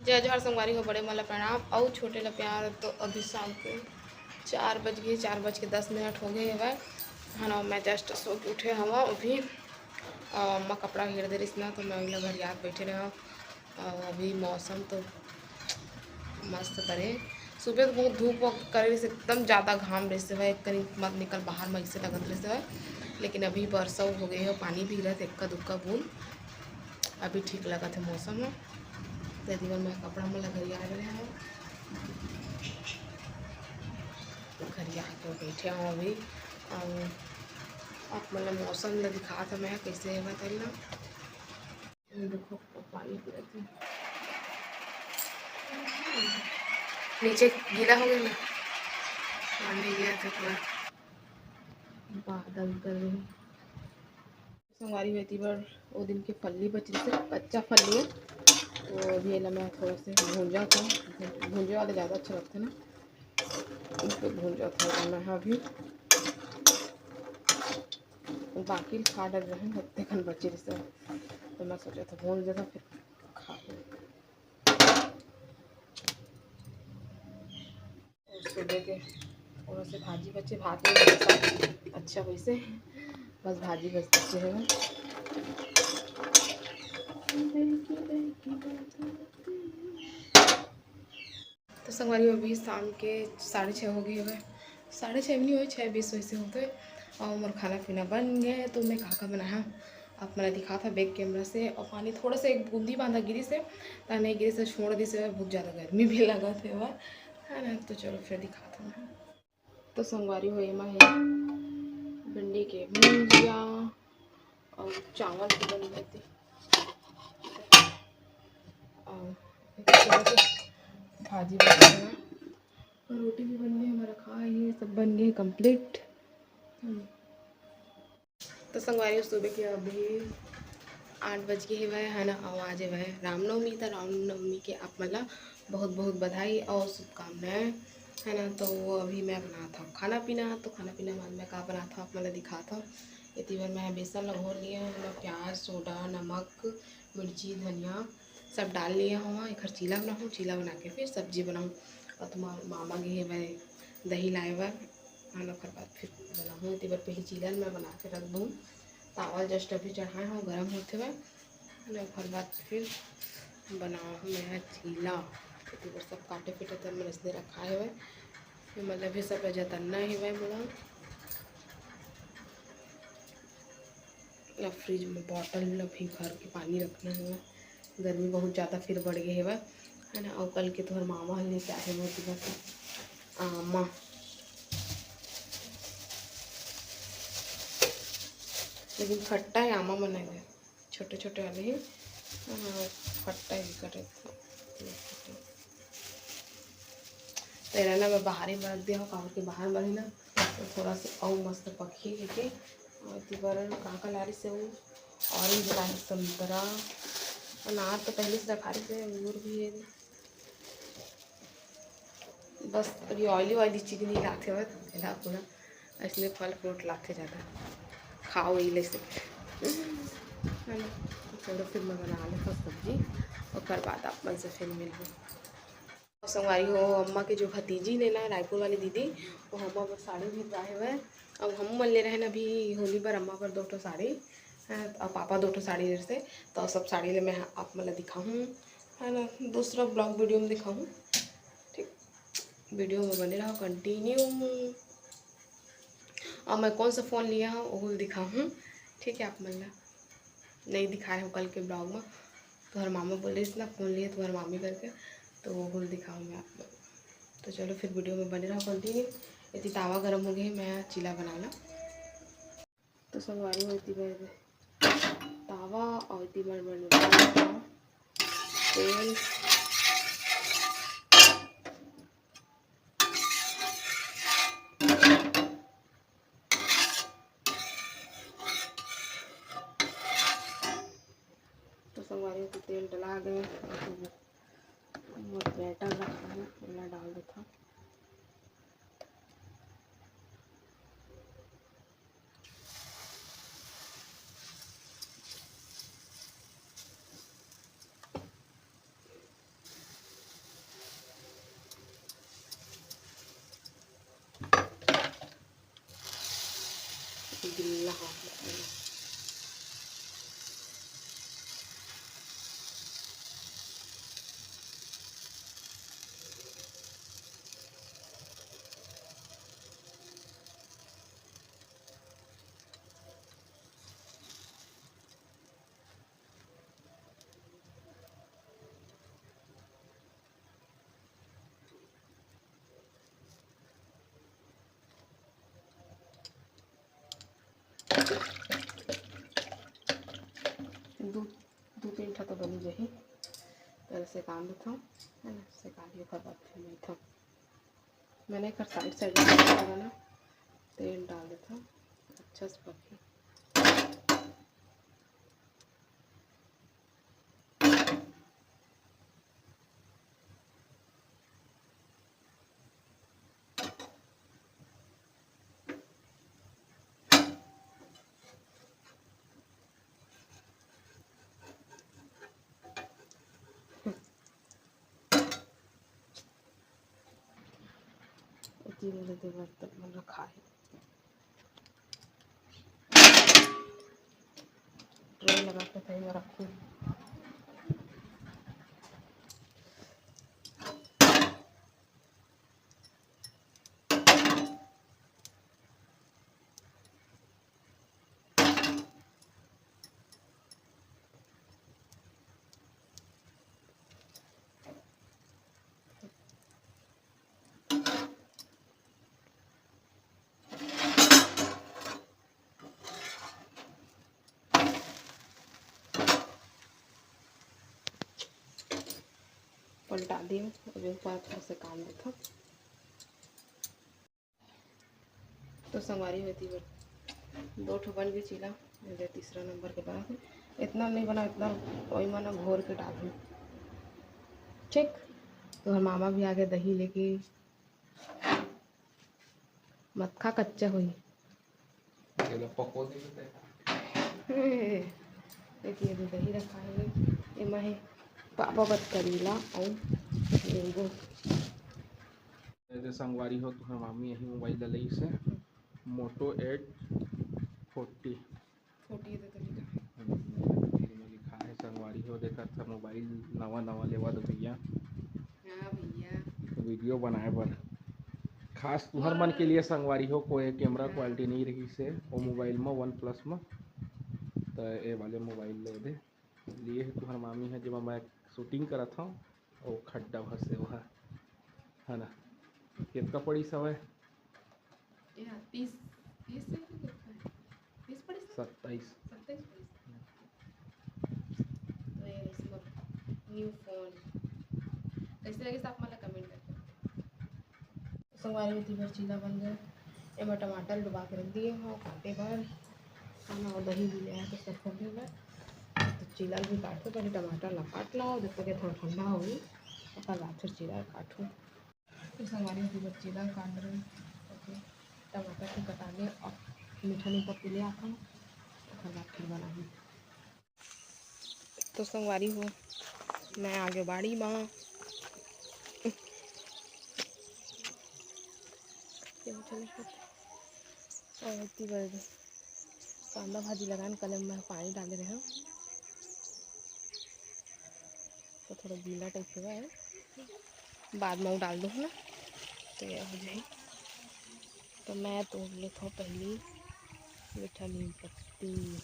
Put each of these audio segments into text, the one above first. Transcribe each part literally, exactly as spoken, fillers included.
जय जोहार संगवारी हो, बड़े मन ला प्रणाम अउ छोटे ला प्यार। तो अभी शाम के चार बज गए, चार बज के दस मिनट हो गए हवय, है ना। मैं just सो के उठे हवा अभी। अ, अम्मा कपड़ा हेर दे रहिस ना, तो मैं ओला घरियात बैठे रहे हव। अ, अभी मौसम तो मस्त करे, सुबह तो बहुत धूप वूप करे रहिस, एकदम ज़्यादा घाम रहिस हवय, एक कनी मत निकल बाहर में, ऐसे लगत रहिस हवय। लेकिन अभी बरसा हो गए हे, पानी भी गिरत हे, एक्का दुक्का बूंद। अभी ठीक लगत हे मौसम ह। तो एती बर मैं कपड़ा मन ला घरिया रहे हव, घरिया के बैठे हव अभी। अउ आप मन ला मौसम ला दिखात हव मैं, कइसे हे तेन ला। ये देखो, पानी गिरत हे, नीचे गीला हो गया ना, पानी गिरत हे पूरा, बादल कर रहे। संगवारी हो, एती बर वो दिन के फल्ली बचिस हे, कच्चा फल्ली हे। तो अभी एला मैं थोड़ा से भूंजा था, भूंजे वाला ज़्यादा अच्छा लगता है ना, इसको भूंजा था मैं अभी। बाकी खा डर रहे हैं, हत्ते खन बचिस हे, तो मैं सोचा था भूंज देता, फिर खा लेंगे। अउ सुबह के थोड़ा से भाजी बचे, भात में सब अच्छा वैसे, बस भाजी बस बचे हे। तो संगवारी, अभी शाम के साढ़े छः हो गए हवय, साढ़े छः भी नहीं हुए, छः बीस वैसे होते। अउ मोर खाना पीना बन गए, तो मैं का का बनाहा, आप मन ला दिखात हव back camera से। अउ पानी थोड़ा सा एक बूंदी बांधा गिरिस हे, त नहीं गिरिस हे, छोड़ दिस हे, बहुत ज़्यादा गर्मी भी लगत हे, है ना। तो चलो फिर दिखात हव। तो संगवारी हो, एमा हे भिंडी के भुंजिया अउ चावल के बन जाती, अउ भाजी बन गया, रोटी भी बन गई हमारा, खा ये सब बन गए complete। तो संगवारी हो, सुबह के अभी आठ बज के हेवय, है ना, अउ आज हेवय रामनवमी। त रामनवमी के आप मन ला बहुत बहुत बधाई अउ शुभकामनाएं, है ना। तो वो अभी मैं बनात हव खाना पीना, तो खाना पीना में मैं का बनात हव, आप मन ला दिखात हव। एती बर मैं बेसन ला घोर लिए हव, एमा प्याज, सोडा, नमक, मिर्ची, धनिया सब डाल लिए हव। एखर चीला बनाहूँ, चीला बना के फिर सब्जी बनाहूँ। अउ तुम्हार मामा गे हेवय दही लाए बर, है ना, ओकर बाद फिर बनाहूँ। एती बर पहली चीला ल मैं बना के रख दूँ। तावा just अभी चढ़ाए हव, गरम होत हेवय, है ना, ओकर बाद फिर बनाहूँ मैं ह चीला। एती बर सब काटे पीटे तेन मन अइसने रखाए हेवय। फिर मतलब भी सब ल जतनना हेवय मोला। या fridge में bottle ल भी भर के पानी रखना हेवय। गर्मी बहुत ज़्यादा फिर बढ़ गए हेवय, है ना। अउ कल के तोहर मामा ह लेके आए हे मोती का आमा, लेकिन खट्टा हे आमा मन हे, छोटे छोटे वाले ही, हाँ, खट्टा ही करे। तो एला ना मैं बाहर ही में रख दिया हूँ, काबर के बाहर में ही ना तो थोड़ा सा अउ मस्त पकही कहिके। अउ एती बर का का लारिस हे वो, orange लारिस, संतरा, अनार तो पहले से रखा रहिस हे, अंगूर भी हे। बस अभी oily oily चीज नहीं लाथे, बस एला पूरा अइसने फल fruit लाथे ज़्यादा, खाओ ये ले से। है ना? चलो फिर मैं बना लेता सब्जी, ओकर बाद आप मन से फिर मिलबो। संगवारी हो, अम्मा के जो भतीजी ने ना, रायपुर वाली दीदी, वो अम्मा बर साड़ी भेजवाए हवय। अब हम मन ले रहे ना अभी होली बर अम्मा बर दो ठो साड़ी, हैं, अब पापा दो ठो साड़ी ले रहिसे, तो सब साड़ी ले मैं आप मन ला दिखाहूँ, है ना। दूसरा vlog video में दिखाहूँ, ठीक, video में बने रहो continue। और मैं कौन सा फ़ोन लिया हूँ, वो दिखाहूँ, ठीक है, आप मन ला नहीं दिखाए हूँ कल के vlog में। तुम्हारे मामा बोले इतना फ़ोन लिए तुम्हारे मामी करके, तो वो भूल दिखाऊँ मैं आप लोग। तो चलो फिर video में बने रहो continue। इतनी तावा गरम हो गई, मैं चीला बना ला। तो संगवारी हो, इतनी बार तावा और इतनी बार मैंने तेल। तो संगवारी हो, तेल डला गए, मोर बैटर रखा है, ओला डाल देता। दू, दू तीन ठा तो बनी जाही। पहले सेकान देथव, है ना, सेका के ओकर बाद फिर मिलथव। मैंने एकर साइड साइड में लगा ना, तेल डाल देथव, अच्छा से पकही। एती वाला दे बर्तन मन रखा हे। ट्रे लगा के सही में रखूँ। पलटा दियो, अब एक बार फिर से काम देथव। तो संगवारी हो, एती बर दो ठो बन गे चीला, ये दे तीसरा नंबर के बना हे। इतना नहीं बना, इतना ओई मा ना घोर के डालहूँ। ठीक, तो हर मामा भी आ गए दही लेके, मत खा, कच्चा होही। ये लो पको दे। देखिए, ये दही रखा है, एमा है पापा बर करेला और नींबू। ये दे संगवारी हो, तुहर मामी यही मोबाइल ला लइस हे, Moto एट फोर्टी। फोर्टी दे तो लिखा है। हम्म, ये में लिखा है संगवारी हो, देखत ह मोबाइल नवा नवा लेवा दो भैया। हाँ भैया। वीडियो बनाए बर खास तुहर मन के लिए संगवारी हो, कोई कैमरा हाँ। क्वालिटी नहीं रहिस हे वो मोबाइल में, वन प्लस में, तो ये वाले मोबाइल ले दे लिए हे तुहर मामी है, जेमा मैं शूटिंग करत हूँ, वो खड्डा भसे वो है, है ना? कितना पड़ी सवय? या, तीस, तीस है कि कितना है? तीस पड़िस ना? सत्ताईस। सत्ताईस पड़िस। तो ये रहिस मोर न्यू फोन। कैसे लगिस आप मन ला कमेंट करके। संगवारी हो, एती बर चीला बन गए। एमा टमाटर डुबा के रख दिए हो काटे बर। खाना और दही भी ले आए तो सब हो गए बर। तो चीला भी काटो, पहले टमाटर ला काट लो, जब तक ये थोड़ा ठंडा होगी, ओकर बाद फिर चीला काटो। तो संगवारी हो, एती बर चीला काट रहे। ओके, टमाटर के कटा ले और मीठा नीम पत्ती ले आथन, ओकर बाद फिर बनाही। तो संगवारी हो, मैं आ गए बाड़ी मा। और एती बर कांदा भाजी लगान कलम में पानी डाले रहे, तो थोड़ा गीला टाइप हुआ है, बाद में वो डाल दो, है ना, तो ये हो जाए। तो मैं तोड़ लेता हूँ पहली मीठा नीम पत्ती।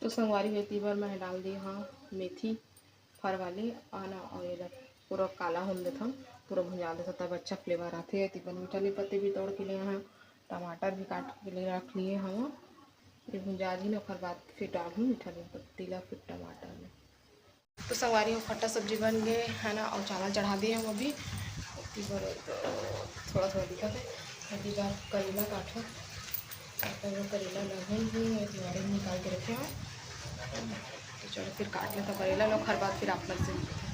तो संगवारी हो, एती बर मैं डाल दिए हाँ मेथी फर वाली आना, और ये पूरा काला होन देथन, पूरा भुंजा देथन, तब अच्छा फ्लेवर आथे। एती बर मीठा नीम पत्ती भी तोड़ के लिए हाँ, टमाटर भी काट के लिए रख लिए हाँ, ये भुंजा जी, ओकर बाद फिर डालहूँ मीठा नीम पत्ती ला फिर टमाटर में। तो संगवारी हो, खट्टा सब्जी बन गए है ना, और चावल चढ़ा दिए हम अभी। एती बर तो थोड़ा थोड़ा दिखत है। एती बर करेला काटो, और करेला लहन भी एती बारे में निकाल के रखे हैं। तो चलो फिर काट लेता करेला लो, ओकर बाद फिर आप मन से मिलते हैं।